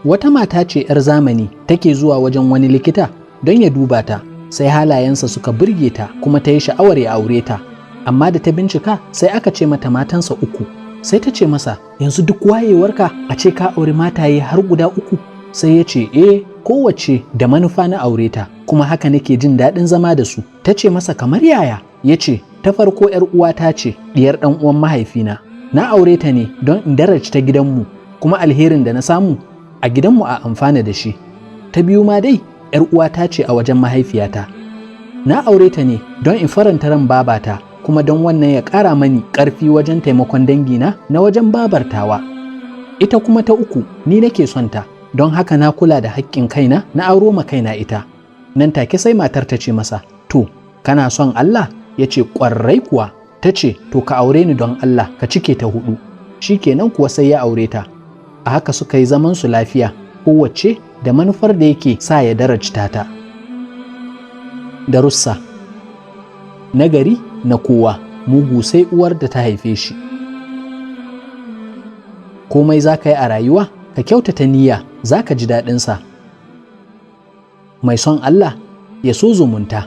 Wata mata ce 'yar zamani take zuwa wajen wani likita don ya duba ta, sai halayensa suka burge ta kuma ta yi sha'awar ya aure ta. Amma da ta bincika, sai aka ce mata matansa uku. Sai ta ce masa, "Yanzu duk wayewarka a ce ka auri mataye har guda uku?" Sai ya ce, "Eh, kowace da manufa na aure ta, kuma haka nake jin daɗin zama da su." Ta ce masa, "Kamar yaya?" Ya ce, "Ta farko 'yar uwata ce, ɗiyar ɗan uwan mahaifina. Na aure ta ne don in darajta gidanmu, kuma alherin da na samu a gidanmu a amfana da shi. Ta biyu ma dai 'yar uwata ce a wajen mahaifiyata. Na aure ta ne don in faranta ran babata, kuma don wannan ya ƙara mani ƙarfi wajen taimakon dangina na wajen babartawa. Ita kuma ta uku, ni nake son ta, don haka na kula da haƙƙin kaina na auro ma kaina ita." Nan take sai matar ta ce masa, "To, kana son Allah?" Ya ce, "Ƙwarai kuwa." Ta ce, "To, ka aure ni don Allah ka cike ta hudu." Shi kenan kuwa, sai ya aure ta. A haka suka yi zaman su lafiya, kowace da manufar da yake sa ya darajta ta. Darussa: nagari na kowa, mugu sai uwar da ta haife shi. Komai za ka yi a rayuwa, ka kyautata niyya, za ka ji daɗinsa. Mai son Allah ya so zumunta.